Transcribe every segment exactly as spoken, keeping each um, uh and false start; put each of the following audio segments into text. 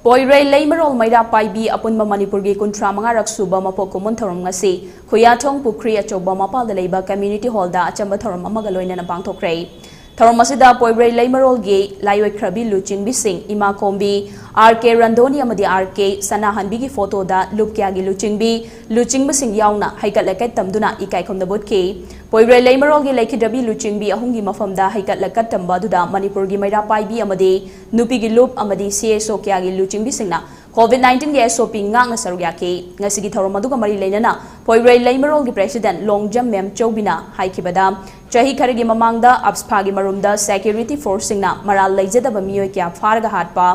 ꯄꯣꯏꯔꯩ ꯂꯩꯃꯔꯣꯜ ꯃꯩꯔꯥ ꯄꯥꯏꯕꯤ ꯑꯄꯨꯟꯕ ꯃꯅꯤꯄꯨꯔꯒꯤ ꯀꯨꯟꯊ꯭ꯔꯥ ꯃꯉꯥꯔꯛ ꯁꯨꯕ ꯃꯄꯣꯛ ꯀꯨꯝꯑꯣꯟ ꯊꯧꯔꯝ ꯉꯁꯤ ꯈꯨꯌꯥꯊꯣꯡ ꯄꯨꯈ꯭ꯔꯤ ꯑꯆꯧꯕ ꯃꯄꯥꯜꯗ ꯂꯩꯕ ꯀꯝꯃ꯭ꯌꯨꯅꯤꯇꯤ ꯍꯣꯜꯗ ꯑꯆꯝꯕ ꯊꯧꯔꯝ ꯑꯃꯒ ꯂꯣꯏꯅꯅ ꯄꯥꯡꯊꯣꯛꯈ꯭ꯔꯦ꯫ ꯊꯧꯔꯝ ꯑꯁꯤꯗ ꯄꯣꯏꯔꯩ ꯂꯩꯃꯔꯣꯜꯒꯤ ꯂꯥꯏꯑꯣꯏꯈ꯭ꯔꯕꯤ ꯂꯨꯆꯤꯡꯕꯤꯁꯤꯡ ꯏꯃꯥ ꯀꯣꯝꯕꯤ, ꯑꯥꯔ ꯀꯦ ꯔꯟꯗꯣꯅꯤ ꯑꯃꯗꯤ ꯑꯥꯔ ꯀꯦ ꯁꯅꯥꯍꯟꯕꯤꯒꯤ ꯐꯣꯇꯣꯗ ꯂꯨꯞ ꯀꯌꯥꯒꯤ ꯂꯨꯆꯤꯡꯕꯤ, ꯂꯨꯆꯤꯡꯕꯁꯤꯡ ꯌꯥꯎꯅ ꯍꯩꯀꯠ ꯂꯩꯀꯠ ꯇꯝꯗꯨꯅ ꯏꯀꯥꯏ ꯈꯨꯝꯅꯕ ꯎꯠꯈꯤ꯫ ꯄꯣꯏꯔꯩ ꯂꯩꯃꯔꯣꯜꯒꯤ ꯂꯩꯈꯤꯗ꯭ꯔꯕꯤ ꯂꯨꯆꯤꯡꯕꯤ ꯑꯍꯨꯝꯒꯤ ꯃꯐꯝꯗ ꯍꯩꯀꯠ ꯂꯩꯀꯠ ꯇꯝꯕ ꯑꯗꯨꯗ ꯃꯅꯤꯄꯨꯔꯒꯤ ꯃꯩꯔꯥ ꯄꯥꯏꯕꯤ ꯑꯃꯗꯤ ꯅꯨꯄꯤꯒꯤ ꯂꯨꯞ ꯑꯃꯗꯤ ꯁꯤ ꯑꯦꯁ ꯑꯣ ꯀꯌꯥꯒꯤ ꯂꯨꯆꯤꯡꯕꯤꯁꯤꯡꯅ ꯀꯣꯚꯤꯗ ꯅꯥꯏꯟꯇꯤꯟꯒꯤ ꯑꯦꯁ ꯑꯣ ꯄꯤ ꯉꯥꯛꯅ ꯁꯔꯨꯛ ꯌꯥꯈꯤ꯫ ꯉꯁꯤꯒꯤ ꯊꯧꯔꯝ ꯑꯗꯨꯒ ꯃꯔꯤ ꯂꯩꯅꯅ ꯄꯣꯏꯔꯩ ꯂꯩꯃꯔꯣꯜꯒꯤ ꯄ꯭ꯔꯦꯁꯤꯗꯦꯟꯠ ꯂꯣꯡꯖꯝ ꯃꯦꯝꯆꯧꯕꯤꯅ ꯍꯥꯏꯈꯤꯕꯗ, ꯆꯍꯤ ꯈꯔꯒꯤ ꯃꯃꯥꯡꯗ ꯑꯞꯁꯐꯥꯒꯤ ꯃꯔꯨꯝꯗ ꯁꯦꯀ꯭ꯌꯨꯔꯤꯇꯤ ꯐꯣꯔꯁꯁꯤꯡꯅ ꯃꯔꯥꯜ ꯂꯩꯖꯗꯕ ꯃꯤꯑꯣꯏ ꯀꯌꯥ ꯐꯥꯔꯒ ꯍꯥꯠꯄ,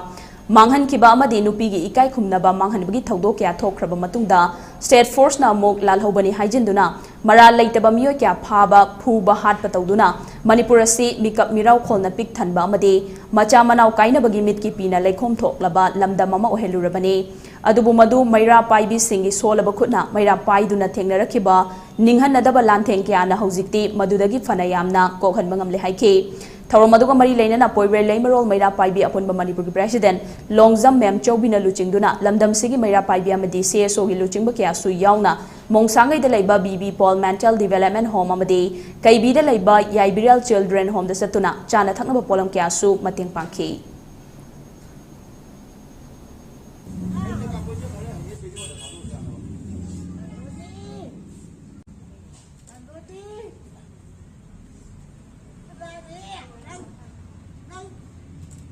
ꯃꯥꯡꯍꯟꯈꯤꯕ ꯑꯃꯗꯤ ꯅꯨꯄꯤꯒꯤ ꯏꯀꯥꯏ ꯈꯨꯝꯅꯕ ꯃꯥꯡꯍꯟꯕꯒꯤ ꯊꯧꯗꯣꯛ ꯀꯌꯥ ꯊꯣꯛꯈ꯭ꯔꯕ ꯃꯇꯨꯡꯗ ꯁ꯭ꯇꯦꯠ ꯐꯣꯔꯁꯅ ꯑꯃꯨꯛ ꯂꯥꯜꯍꯧꯕꯅꯤ ꯍꯥꯏꯖꯤꯟꯗꯨꯅ ꯃꯔꯥꯜ ꯂꯩꯇꯕ ꯃꯤꯑꯣꯏ ꯀꯌꯥ ꯐꯥꯕ, ꯐꯨꯕ, ꯍꯥꯠꯄ ꯇꯧꯗꯨꯅ ꯃꯅꯤꯄꯨꯔ ꯑꯁꯤ ꯃꯤꯀꯞ ꯃꯤꯔꯥꯎꯈꯣꯜꯅ ꯄꯤꯛ ꯊꯟꯕ ꯑꯃꯗꯤ ꯃꯆꯥ ꯃꯅꯥꯎ ꯀꯥꯏꯅꯕꯒꯤ ꯃꯤꯠꯀꯤ ꯄꯤꯅ ꯂꯩꯈꯣꯝ ꯊꯣꯛꯂꯕ ꯂꯝꯗꯝ ꯑꯃ ꯑꯣꯏꯍꯜꯂꯨꯔꯕꯅꯤ꯫ ꯑꯗꯨꯕꯨ ꯃꯗꯨ ꯃꯩꯔꯥ ꯄꯥꯏꯕꯤꯁꯤꯡꯒꯤ ꯁꯣꯜꯂꯕ ꯈꯨꯠꯅ ꯃꯩꯔꯥ ꯄꯥꯏꯗꯨꯅ ꯊꯦꯡꯅꯔꯛꯈꯤꯕ ꯅꯤꯡꯍꯟꯅꯗꯕ ꯂꯥꯟꯊꯦꯡ ꯀꯌꯥꯅ ꯍꯧꯖꯤꯛꯇꯤ ꯃꯗꯨꯗꯒꯤ ꯐꯅ ꯌꯥꯝꯅ ꯀꯣꯛꯍꯟꯕ ꯉꯝꯂꯦ ꯍꯥꯏꯈꯤ꯫ ꯊꯧꯔꯝ ꯑꯗꯨꯒ ꯃꯔꯤ ꯂꯩꯅꯅ ꯄꯣꯏꯔꯩ ꯂꯩꯃꯔꯣꯜ ꯃꯩꯔꯥ ꯄꯥꯏꯕꯤ ꯑꯄꯨꯟꯕ ꯃꯅꯤꯄꯨꯔꯒꯤ ꯄ꯭ꯔꯦꯁꯤꯗꯦꯟꯠ ꯂꯣꯡꯖꯝ ꯃꯦꯝꯆꯧꯕꯤꯅ ꯂꯨꯆꯤꯡꯗꯨꯅ ꯂꯝꯗꯝꯁꯤꯒꯤ ꯃꯩꯔꯥ ꯄꯥꯏꯕꯤ ꯑꯃꯗꯤ ꯁꯤ ꯑꯦꯁ ꯑꯣꯒꯤ ꯂꯨꯆꯤꯡꯕ ꯀꯌꯥꯁꯨ ꯌꯥꯎꯅ ꯃꯣꯡꯁꯥꯡꯒꯩꯗ ꯂꯩꯕ B B Paul mental development home ꯑꯃꯗꯤ ꯀꯩꯕꯤꯗ ꯂꯩꯕ ꯌꯥꯏꯕꯤꯔꯦꯜ ꯆꯤꯜꯗ꯭ꯔꯦꯟ ꯍꯣꯝꯗ ꯆꯠꯇꯨꯅ ꯆꯥꯅ ꯊꯛꯅꯕ ꯄꯣꯠꯂꯝ ꯀꯌꯥꯁꯨ ꯃꯇꯦꯡ ꯄꯥꯡꯈꯤ꯫